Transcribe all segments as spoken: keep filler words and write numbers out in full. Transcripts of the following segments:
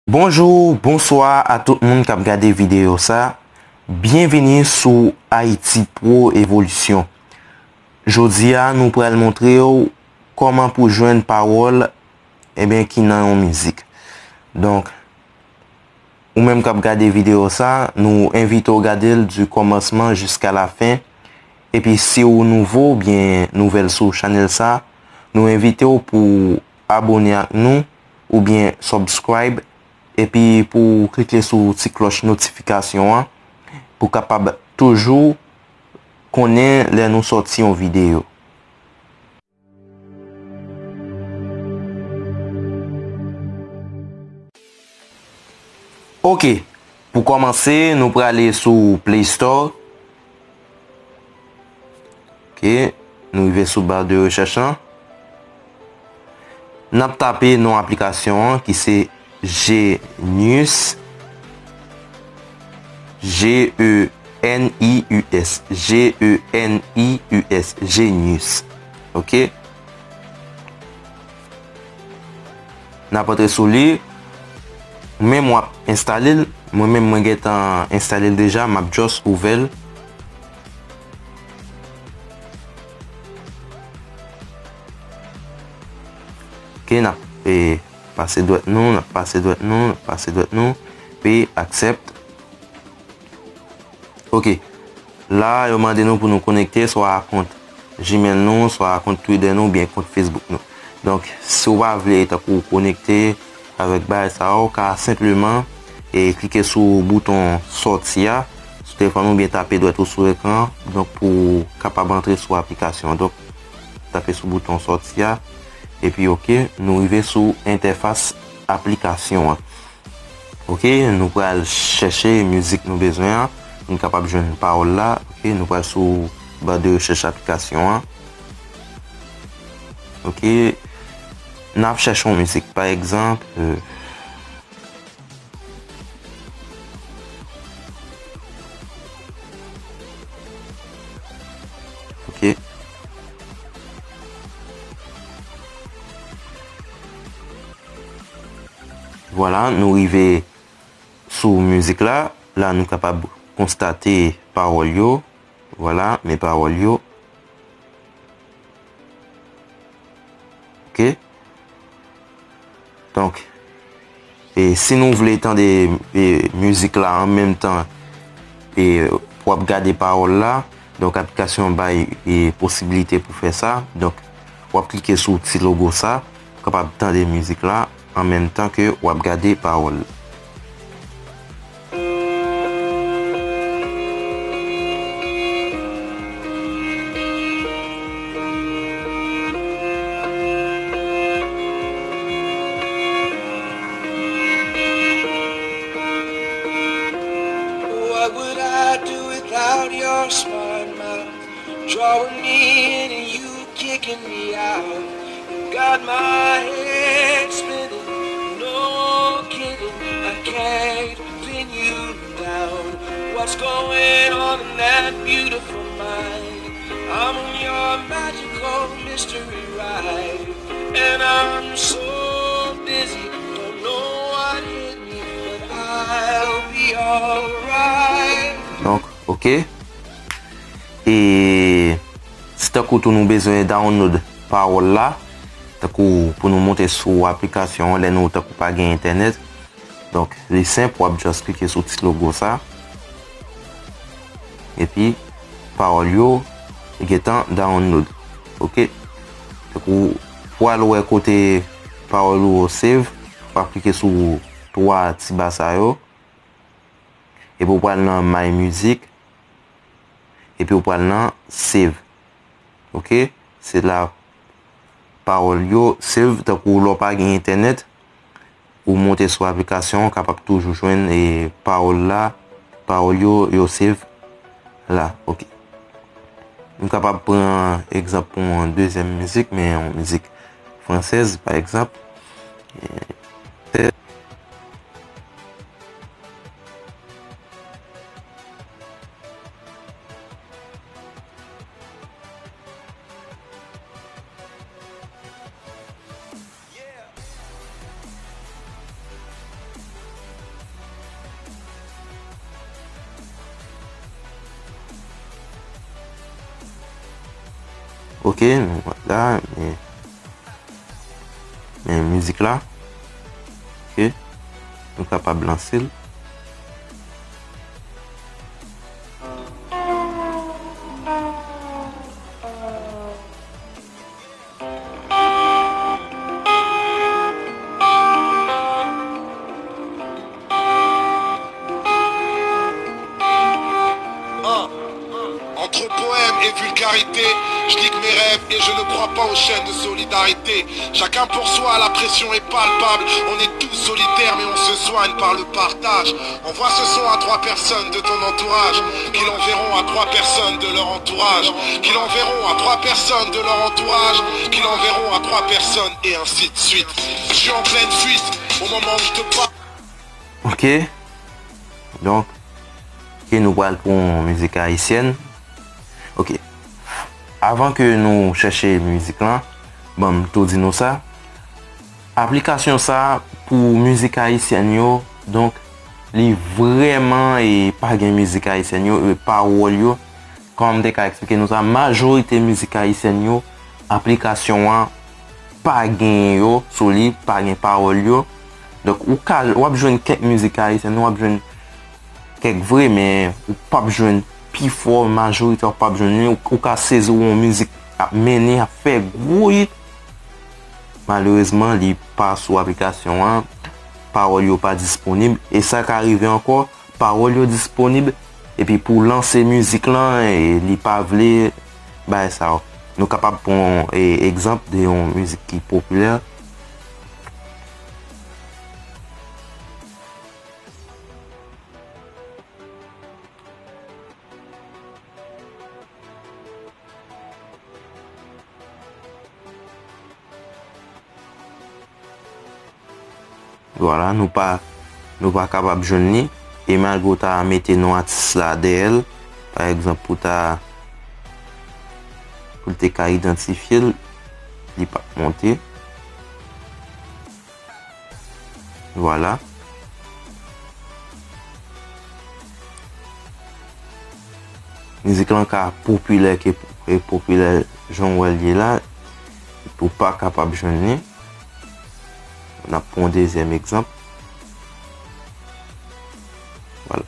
Bonjou, bonswa a tout moun k ap gade videyo sa. Byenvini sou Haïti Pro Evolution. Jodi a, nou pral montre w kòman pou jwenn pawòl, ebyen, ki nan yon mizik. Donk, ou menm k ap gade videyo sa, nou envite w gade l du commencement jusqu'à la fin. Epi si w nouvo oubyen nouvèl sou chanèl sa, nou envite w pou abone ak nou oubyen subscribe, epi pou w klike sou ti klòch notifikasyon an, pou w kapab toujou konnen lè nou sòti yon videyo. Ok, pou kòmanse, nou prale sou Play Store. Ok, nou rive sou ba de rechèch lan. N ap tape non aplikasyon an ki se Genius. G E N I U S. G E N I U S. Genius. Ok. N ap antre sou li. Ou menm w ap enstale l. Mwen menm, mwen gentan enstale l deja. M ap just ouvè l. Ok, n ap, e, pase dwèt nou, n ap pase dwèt nou, n ap pase dwèt nou, epi accept. Ok. La, yo mande nou pou nou konekte swa a kont Gmail nou, swa a kont Twitter nou, oubyen kont Facebook nou. Donk, si w pa vle tankou konekte avèk bagay sa yo, w ka senpleman, e, klike sou bouton sòti a sou telefòn ou, oubyen tape dwèt ou sou ekran, donk, pou w kapab antre sou aplikasyon an. Donk, tape sou bouton sòti a, epi ok, nou rive sou entèfas aplikasyon an. Ok, nou pral chèche mizik nou bezwen an. Nou kapab jwenn pawòl la. Ok, nou pral sou ba de rechèch aplikasyon an. Ok, n ap chèche yon mizik, pa egzanp, euh, ok. Vwala, nou rive sou mizik la. La, nou kapab konstate pawòl yo. Vwala, men pawòl yo. Ok. Donk, e, si nou vle tande, e, mizik la an menm tan, e, w ap gade pawòl la, donk, aplikasyon an bay, e, posibilite pou fè sa. Donk, w ap klike sou ti logo sa, w kapab tande mizik la an menm tan ke w ap gade pawòl. What would I do without your smart mouth? Drawing me in and you kicking me out. You got my head spinning, no kidding. I can't pin you down. What's going on in that beautiful mind? I'm on your magical mystery ride, and I'm so dizzy, don't know what hit me, but I'll be alright. Donk, ok. E si tankou tou nou bezwen download pawòl la, tankou pou nou monte sou aplikasyon an, lè nou tankou pa gen entènèt. Donk, li senp, w ap just klike sou ti logo sa. Epi, pawòl yo gentan download. Ok? Tankou, pou al wè kote pawòl ou yo save, w ap klike sou twa ti ba sa yo. Epi w pral nan My Music. Epi w pral nan Save. Ok? Se la pawòl yo save, tankou lè w pa gen entènèt, ou monte sou aplikasyon, ou kapab toujou jwenn, e, pawòl la, pawòl yo, yo save la. Ok. M kapab pran egzanp pou yon dezyèm mizik, men yon mizik fransèz, pa egzanp. E, Ok, nou la, men, men mizik la. Ok, nou kapab lanse l. Entre poèmes et vulgarité, je nique mes rêves et je ne crois pas aux chaînes de solidarité. Chacun pour soi, la pression est palpable. On est tous solitaires, mais on se soigne par le partage. Envoie ce son à trois personnes de ton entourage, qui l'enverront à trois personnes de leur entourage, qui l'enverront à trois personnes de leur entourage, qui l'enverront à trois personnes, et ainsi de suite. Je suis en pleine fuite au moment où je te parle. Ok. Donk, ok, nou pral pou yon mizik ayisyèn. Ok. Avan ke nou chèche mizik lan, ban m tou di nou sa. Aplikasyon sa pou mizik ayisyèn yo, donk, li vrèman, e, pa gen mizik ayisyèn yo, e, pawòl yo. Kòman m te ka eksplike nou sa? Majorite mizik ayisyèn yo, aplikasyon an pa gen yo sou li, pa gen pawòl yo. Donk, ou ka, w ap jwenn kèk mizik ayisyèn, w ap jwenn kèk vre, men ou p ap jwenn pifò, majorite w p ap jwenn li. Ou, ou ka sezi w yon mizik ap mennen, ap fè gwo hit. Malerezman, li pa sou aplikasyon an, pawòl yo pa disponib, e sa ka rive ankò, pawòl yo disponib, epi pou lanse mizik lan, e, li pa vle bay sa yo. Nou kapab pran, e, egzanp de yon mizik ki popilè. Vwala, nou pa, nou pa kapab jwenn li. E malgre w ta mete non atis la dèyè l, pa egzanp, pou ta, pou l te ka idantifye l, li p ap monte. Vwala. Mizik lan ka popilè ke, e, popilè jan w wè l ye la, epi w pa kapab jwenn li. N ap pran yon dezyèm egzanp. Vwala.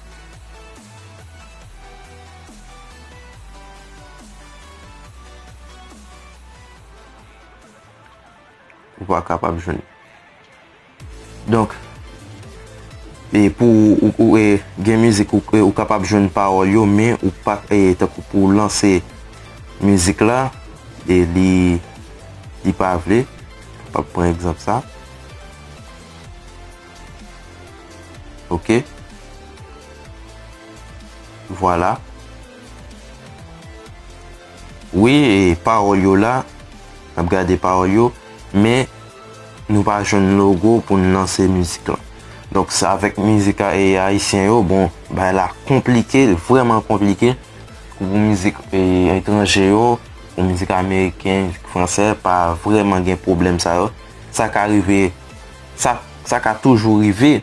Ou pa kapab jwenn. Donk, e pou ou, ou, e, gen mizik ou, e, ou kapab jwenn pawòl yo, men ou pa, e, tankou pou lanse mizik la, e li, li pa vle. Pa pran egzanp sa. Ok. Vwala. Wi, e pawòl yo la. N ap gade pawòl yo. Men, nou pa jwenn logo pou n lanse mizik lan. Donk, sa avèk mizik a, e, ayisyen yo, bon, bagay la konplike, vrèman konplike. Pou mizik, e, etranje yo, pou mizik ameriken, mizik fransè, pa vrèman gen pwoblèm sa yo. Sa ka rive, sa, sa ka toujou rive,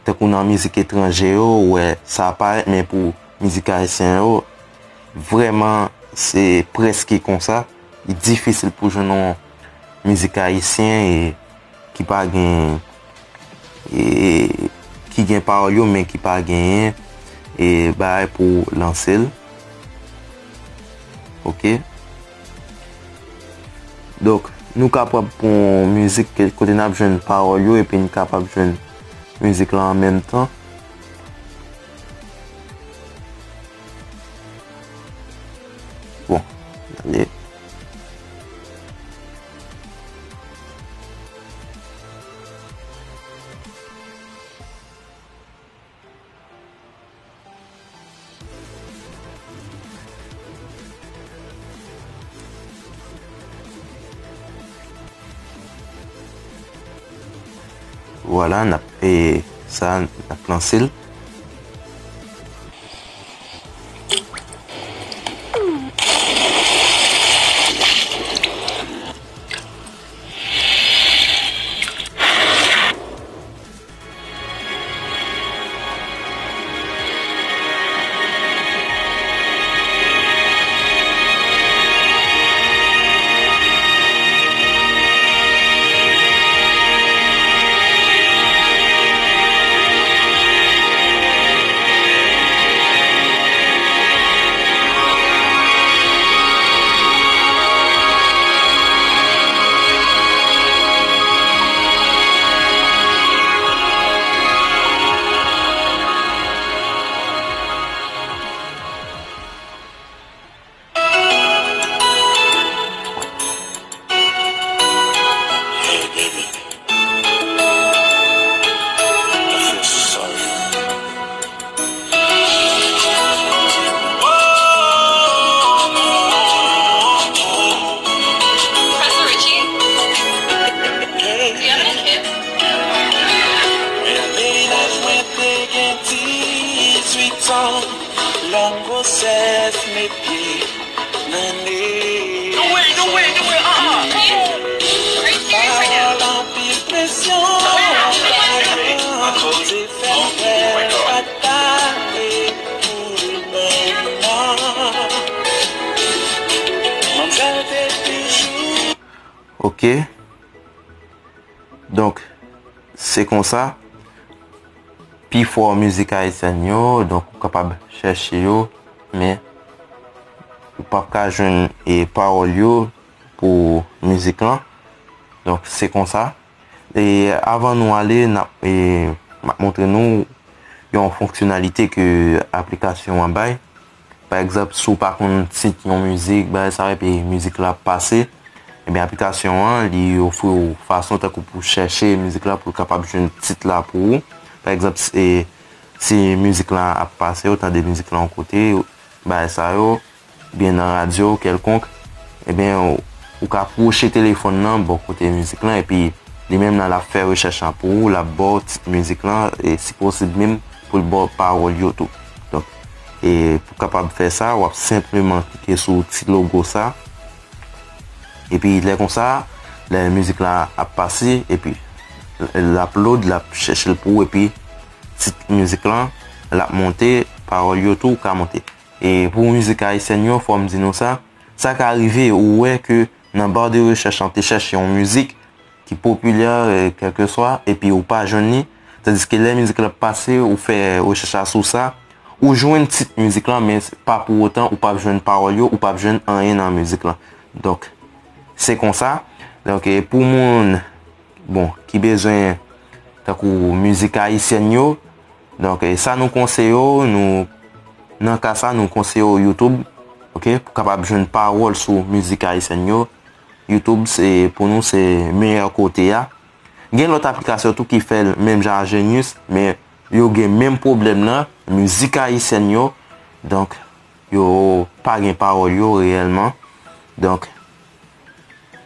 tankou nan mizik etranje yo, ou wè sa parèt, men pou mizik ayisyen yo, vrèman, se prèske konsa. Li difisil pou jwenn yon mizik ayisyen e ki pa gen, e, ki gen pawòl yo, men ki pa genyen, e, bagay pou lanse l. Ok. Donk, nou kapab pran yon mizik ke, kote n ap jwenn pawòl yo, epi n kapab jwenn mizik la an menm tan. Bon, ale. Vwala, n ap, e, sa, n ap lanse l. San long gwosès met pye nan ne. No way, no way, no way, uh-uh. Pawòl anpil presyon, pa yo, koze fè m fè l pa t pale pou l menm non. Manzèl te toujou. Ok. Donk, se konsa. Pifò mizik ayisyèn yo, donk ou kapab chèche yo, men ou p ap ka jwenn e pawòl yo pou mizik lan. Donk, se konsa. E avan nou ale, n ap, e, m ap montre nou yon fonksyonalite ke aplikasyon an bay. Pa egzanp, si w pa konn tit yon mizik, bagay sa yo, epi mizik la ap pase, ebyen, aplikasyon an, li ofri w fason tankou pou chèche mizik la, pou l kapab jwenn tit la pou ou. Pa egzanp, si, si mizik la ap pase, ou tande mizik la yon kote, bagay sa yo, byen nan radyo kèlkonk, ebyen, ou, ou ka pwoche telefòn nan bò kote mizik lan, epi li menm nan l ap fè rechèch lan pou ou, l ap ba w tit mizik lan, e si posib menm, pou l ba w pawòl yo tou. Donk, e pou w kapab fè sa, w ap senpleman klike sou ti logo sa, epi lè konsa, lè mizik la ap pase, epi l ap load, l ap chèche l pou ou, epi tit mizik lan, l ap monte, pawòl yo tou ka monte. E pou mizik ayisyèn yo, fò m di nou sa, sa ka rive ou wè ke nan ba de rechèch lan, w te chèche yon mizik ki popilè, e, kèlkeswa, epi ou pa jwenn li, tandiske lè mizik la ap pase, ou fè rechèch la sou sa, ou jwenn tit mizik lan, men pa pou otan ou p ap jwenn pawòl yo, ou p ap jwenn anyen nan mizik lan. Donk, se konsa. Donk, e, pou moun, bon, ki bezwen, tankou mizik ayisyèn yo, donk, e, sa nou konseye w, nou, nan ka sa, nou konseye w YouTube, ok, pou kapab jwenn pawòl sou mizik ayisyèn yo. YouTube, se, pou nou, se meyè kote a. Gen lòt aplikasyon tou ki fè l menm jan a Genius, men yo gen menm pwoblèm nan, mizik ayisyèn yo. Donk, yo pa gen pawòl yo reyèlman. Donk,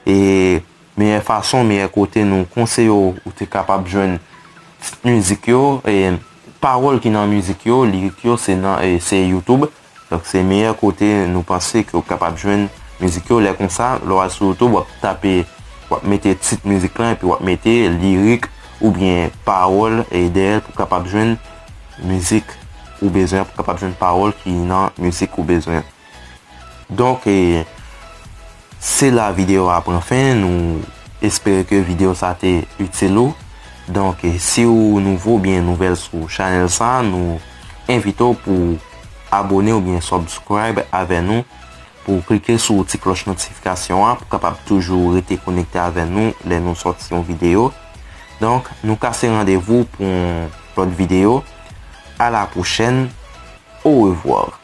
e meyè fason, meyè kote nou konseye w, ou te kapab jwenn tit mizik yo, e pawòl ki nan mizik yo, lirik yo, se nan, e se YouTube. Donk, se meyè kote nou panse ke w kapab jwenn mizik yo. Lè konsa, lè w al sou YouTube, w ap tape, w ap mete tit mizik lan, epi w ap mete lirik oubyen pawòl, e dèyè l pou w kapab jwenn mizik ou bezwen, pou w kapab jwenn pawòl ki nan mizik ou bezwen. Donk, e, se la videyo a pran fen. Nou espere ke videyo sa te itil ou. Donk, e, si w nouvo oubyen nouvèl sou chanèl sa, nou envite w pou abone oubyen subscribe avè nou, pou w klike sou ti klòch notifikasyon an, pou w kapab toujou rete konekte avè nou lè nou sòti yon videyo. Donk, nou kase randevou pou yon lòt videyo. A la pwochèn. Au revoir.